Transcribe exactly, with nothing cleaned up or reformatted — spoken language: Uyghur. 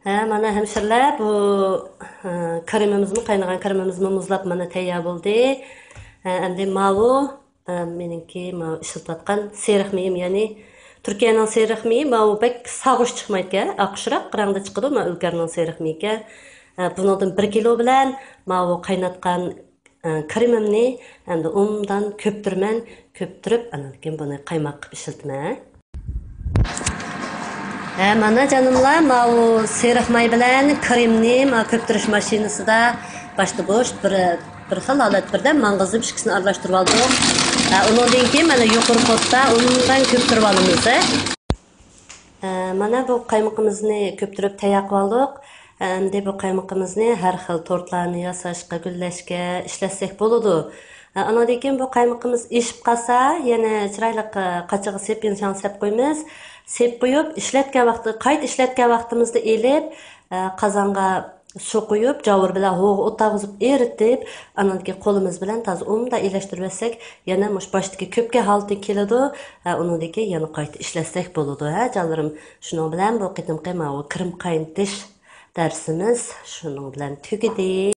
ھە، مانا ھەمشىرىلەر، بۇ، ھە، كىرىمىمىزمۇ، قاينىغان كىرىمىمىزمۇ مۇزلاپ مانا تەييار بولدى. ھە، ئەمدى ماۋۇ، ھە، مېنىڭكى ماۋۇ ئىشلىتىۋاتقان سېرىق مېيىم، يەنى تۈركىيەنىڭ سېرىق مېيى، ماۋۇ بەك ساغۇش چىقمايدىكەن، ئاقۇشراق رەڭدە چىقىدۇ، ماۋۇ ئۆلكەرنىڭ سېرىق مېيىكەن. ھە، بۇنىڭدىن بىر كىلو بىلەن ماۋۇ قايناتقان ئە، كىرىمىمنى ئەمدى ئوبدان كۆپتۈرىمەن. كۆپتۈرۈپ، ئاندىن كېيىن بۇنى قايماق قىلىپ ئىشلىتىمەن. ھە، مانا جانىملار، ماۋۇ سېرىق ماي بىلەن كىرىمنى ما كۆپتۈرۈش ماشىنىسىدا باشتا بوش بىر، بىر خىل ھالەت بىردەم ماڭغۇزۇپ ئىككىسىنى ئارىلاشتۇرۇپ ئالدۇق. ھە، ئۇنىڭدىن كېيىن مانا يۇقىرى پوتتا ئوبدان كۆپتۈرۈپ ئالىمىز. ئە، مانا بۇ قايمىقىمىزنى كۆپتۈرۈپ تەييار قىلىۋالدۇق. ئەمدى بۇ قايمىقىمىزنى ھەر خىل تورتلارنى ياساشقا، گۈللەشكە ئىشلەتسەك بولىدۇ. ئە، ئانىڭدىن كېيىن بۇ قايمىقىمىز ئېشىپ قالسا، يەنە چىرايلىق، ئە، قاچىغا سېپ، يېنىشاڭ سېپ قويىمىز. سېپ قويۇپ، ئىشلەتكەن ۋاقتى، قايتا ئىشلەتكەن ۋاقتىمىزدا ئېلىپ، ئە، قازانغا سۇ قۇيۇپ، جاۋۇر بىلەن ھوغا ئوتتۇرىغۇزۇپ ئېرىتىپ، ئانىڭدىن كېيىن قولىمىز بىلەن تازا ئوبدان ئىلەشتۈرۈۋەتسەك، يەنە مۇشۇ باشتىكى كۆپكە ھالىتى كېلىدۇ. ھە، ئۇنىڭدىن كېيىن يەنە قايتا ئىشلەتسەك بولىدۇ، ھە، جانلىرىم. شۇنىڭ بىلەن بۇ قېتىمقى ماۋۇ كىرىم قاينىتىش دەرسىمىز شۇنىڭ بىلەن تۈگىدى.